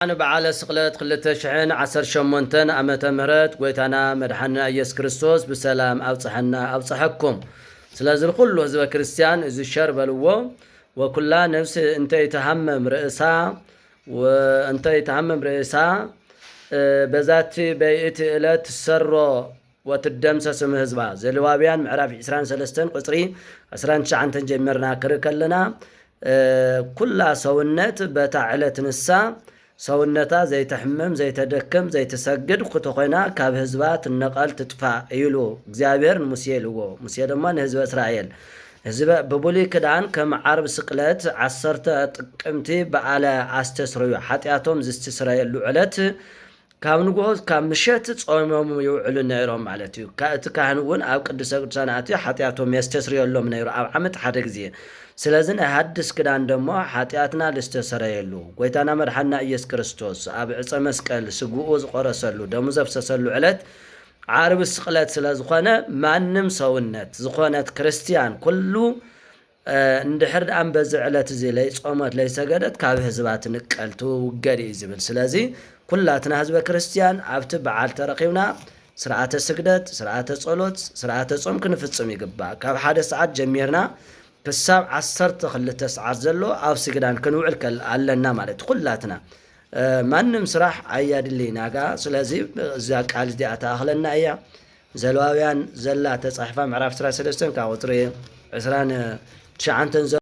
ንበዓለ ስቕለት ክልተ ሽሕን ዓሰርተ ሸሞንተን ዓመተ ምህረት ጎይታና መድሓንና ኢየሱስ ክርስቶስ ብሰላም ኣብጽሐና ኣብጽሐኩም። ስለዚ ንኹሉ ህዝበ ክርስቲያን እዚ ሸር በልዎ። ወኩላ ነፍስ እንተ ይትሃመም ርእሳ ወእንተ ይትሃመም ርእሳ እ፣ በዛቲ በይእቲ ዕለት ትሰሮ ወትደምሰስ እምሕዝባ። ዘሌዋውያን ምዕራፍ ዕስራን ሰለስተን ቁጽሪ ዕስራን ትሽዓተን ጀሚርና ክርኢ ከለና እ፣ ኩላ ሰውነት በታ ዕለት ንሳ ሰውነታ ዘይተሕምም ዘይተደክም ዘይትሰግድ ክትኮይና ካብ ህዝባ ትነቐል ትጥፋእ ኢሉ እግዚኣብሔር ንሙሴ ኢልዎ። ሙሴ ድማ ንህዝበ እስራኤል ህዝበ ብብሉይ ክዳን ከም ዓርብ ስቅለት ዓሰርተ ጥቅምቲ በዓለ ኣስተስርዩ ሓጢኣቶም ዝስትስረየሉ ዕለት ካብ ንግሆ ካብ ምሸት ጾሞም ይውዕሉ ነይሮም ማለት እዩ። ካ-፣ እቲ ካህን እውን ኣብ ቅድስተ ቅዱሳን ኣትዩ ሓጢኣቶም የስተስርየሎም ነይሩ ኣብ ዓመት ሓደ ግዜ። ስለዚ ናይ ሓድስ ክዳን ደሞ ሓጢኣትና ልስተሰረየሉ ጎይታና መድሓና ኢየሱስ ክርስቶስ ኣብ ዕፀ መስቀል ስግኡ ዝቆረሰሉ ደሙ ዘፍሰሰሉ ዕለት ዓርቢ ስቕለት ስለ ዝኾነ ማንም ሰውነት ዝኾነት ክርስቲያን ኩሉ እ፣ እንድሕር ደኣ በዚ ዕለት እዚ ለይጾመት ለይሰገደት ካብ ህዝባ ትንቀል ትውገድ እዩ ዝብል። ስለዚ ኩላትና ህዝበ ክርስቲያን ኣብቲ በዓል ተረኺብና ስርዓተ ስግደት፣ ስርዓተ ጸሎት፣ ስርዓተ ጾም ክንፍጽም ይግባእ። ካብ ሓደ ሰዓት ጀሚርና ክሳብ ዓሰርተ ክልተ ሰዓት ዘሎ ኣብ ስግዳን ክንውዕል ከል-፣ ኣለና ማለት ኩላትና። እ፣ ማንም ስራሕ ኣያድልይናጋ። ስለዚ እዛ ቃል እዚኣ ተኣኽለና እያ። ዘሌዋውያን ዘላ ተጻሒፋ ምዕራፍ ዕስራን ሰለስተን ካብ ቁጽሪ ዕስራን ትሽዓተን